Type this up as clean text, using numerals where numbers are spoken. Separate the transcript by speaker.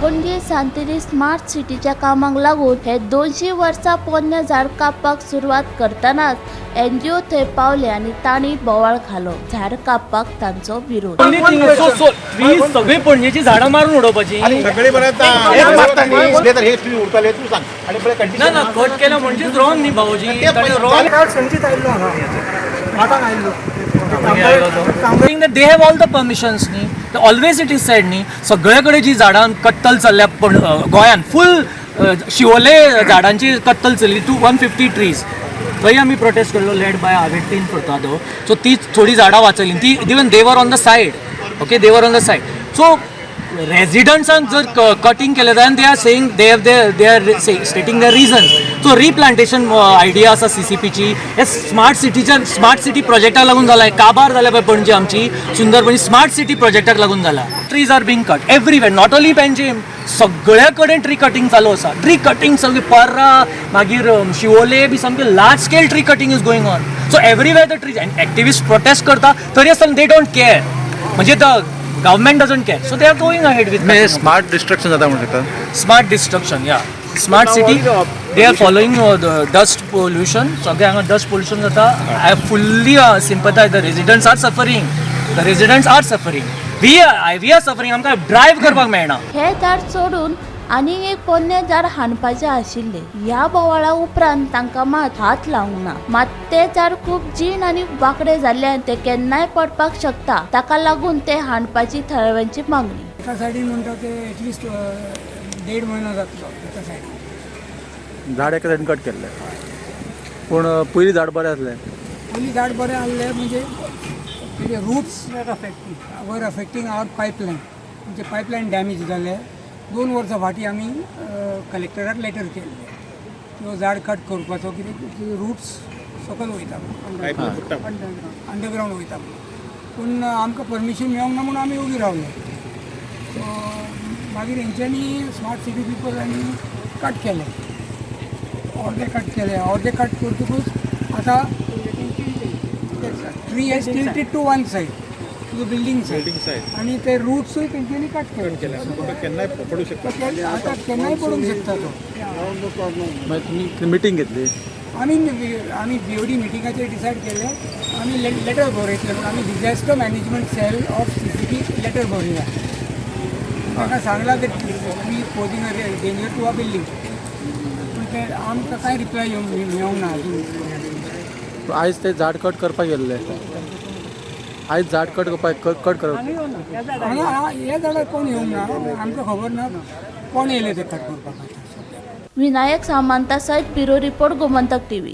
Speaker 1: Panaji Santeri smart सिटीच्या कामाक लागून हे 200 वर्सां पोन्नें झाड कापपाक सुरवात करतनाच एनजीओ थंय पावले आनी तांणी बोवाळ घालो. झाड कापपाक तांचो विरोध.
Speaker 2: Only thing is, so trees, सगळी पणजेची झाडां मारून उडोवपाची?
Speaker 3: सगळे बरें. मारता न्ही तर हे ट्री उरतले, तूं सांग आनी पळय.
Speaker 2: ना.
Speaker 3: कंडिशन.
Speaker 2: ना, कट केला म्हणजेच रॉंग न्ही भाऊजी, रॉंग.
Speaker 4: काल संचित आयिल्लो हांगा, आठांक आयिल्लो.
Speaker 2: Think that they have all the permissions न्ही. ऑलवेज it is said न्ही, सगळे कडेन जी झाडां कत्तल चल्ल्या, पण गोंयान फूल शिवोले झाडांची कत्तल चल्ली, टू 150 ट्रीज, थंय आमी प्रोटेस्ट केल्लो, लेड बाय आवेटीन फुर्तादो. सो ती थोडी झाडां वाचयली ती, even they were on the side, okay, they were on the side. So रेजिडंट्सांक जर कटिंग केलें जाल्यार they are saying, they are stating the reasons. So replantation idea आसा सीसीपीची. हे स्मार्ट सिटीच्या, स्मार्ट सिटी प्रोजेक्टाक लागून जाला. काबार जाल्या पळय पणजे आमची सुंदर पणजी, स्मार्ट सिटी प्रोजेक्टाक लागून जाला. Trees are being cut everywhere, not only Panjim, सगळ्या कडेन ट्री कटिंग चालू आसा. ट्री कटिंग सगळी पर्रा, मागीर शिवोले बी सामकें large scale tree cutting is going on. So everywhere the trees, and activist protest करता तरी आसतना they don't care, म्हणजे the government doesn't care, so they are going ahead with
Speaker 5: smart destruction जाता म्हणटा.
Speaker 2: Smart destruction, yeah. Smart city, they are following the dust pollution. सगळे हांगा dust pollution जाता. I fully sympathize. The residents are suffering, the residents are suffering, we are suffering. आमकां drive करपाक मेळना.
Speaker 1: हे झाड सोडून आनीक एक पोन्नें झाड हाणपाचें आशिल्लें. ह्या बोवाळा उपरांत तांकां मात हात लावंक ना. मात तें झाड खूब जीण आनी वांकडें जाल्ल्यान तें केन्नाय पडपाक शकता. ताका लागून तें हाणपाची थळाव्यांची मागणी.
Speaker 4: एका सायडीन म्हणटा ते एटलिस्ट देड म्हयनो जातलो एका सायडीन.
Speaker 5: झाड एका सायडीन कट केल्लें, पूण पयलीं झाड बरें आसलें.
Speaker 4: पयलीं झाड बरें आहलें, म्हणजे तेजे roots were affecting our pipeline. आमचे पायपलायन डॅमेज जाले. 2 वर्सां फाटीं आमी कलेक्टराक लेटर केल्ले, त्यो झाड कट करपाचो, कित्याक रुट्स सकयल वयता, अंडरग्रावंड वयता. पूण आमकां परमिशन मेळोंक ना म्हणून आमी ओगी रावले. सो मागीर हेंच्यांनी, स्मार्ट सिटी पिपलांनी कट केलें, अर्दे कट केले. अर्दे कट करतकूच आतां tree has tilted to one side, to the building side आनी ते रुट्सूय तेंच्यांनी कट केले.
Speaker 3: केन्नाय पडू शकता.
Speaker 4: आतां केन्नाय पडूंक शकता तो.
Speaker 5: मागीर तुमी मिटींग घेतली?
Speaker 4: आमी आमी बीओडी मिटिंगाचेर डिसायड केलें, आमी लेटर बरयतले म्हणून. आमी disaster management cell of CCP letter बरोवया. ताका सांगलां ते tree posing a danger to a building. पूण ते आमकां कांय रिप्लाय येवंक मेळोंक ना अजून.
Speaker 5: आयज ते झाड कट करपाक गेल्ले? आयज झाड कट करपाक, कट करप?
Speaker 4: हांगा ह्या झाडार कोण येवंक ना, आमकां खबर ना कोण येयले ते कट करपाक.
Speaker 1: विनायक सामंता सयत ब्युरो रिपोर्ट, गोमंतक टीव्ही.